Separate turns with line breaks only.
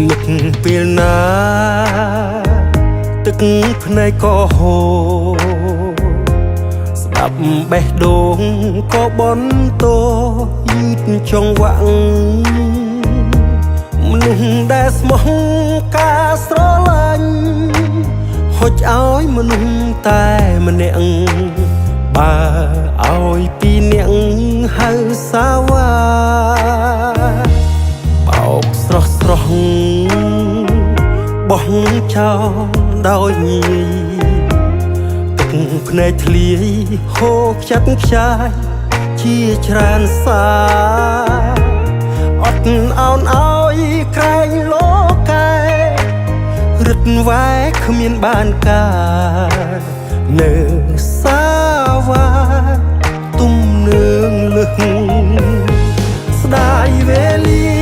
នឹកពេលណាទឹកភ្នែកក៏ហូរស្ដាប់បេះដូងក៏បន់តយឺតចង្វាក់មនុស្សដែលស្មោះការស្រឡាញ់ហុចឲ្យមនុស្សតែម្នាក់បើឲ្យពីរនាក់ហៅសាវ៉ាបោកស្រស់ស្រស់បោះចោលដោយងាយទឹកភ្នែកធ្លាយហូរខ្ចាត់ខ្ចាយជាច្រើនសាអត់អោនឲ្យក្រែងលោកែរឹតវ៉ែគ្មានបានការនៅសាវ៉ាទំនឿងលឹះស្ដាយវេលា។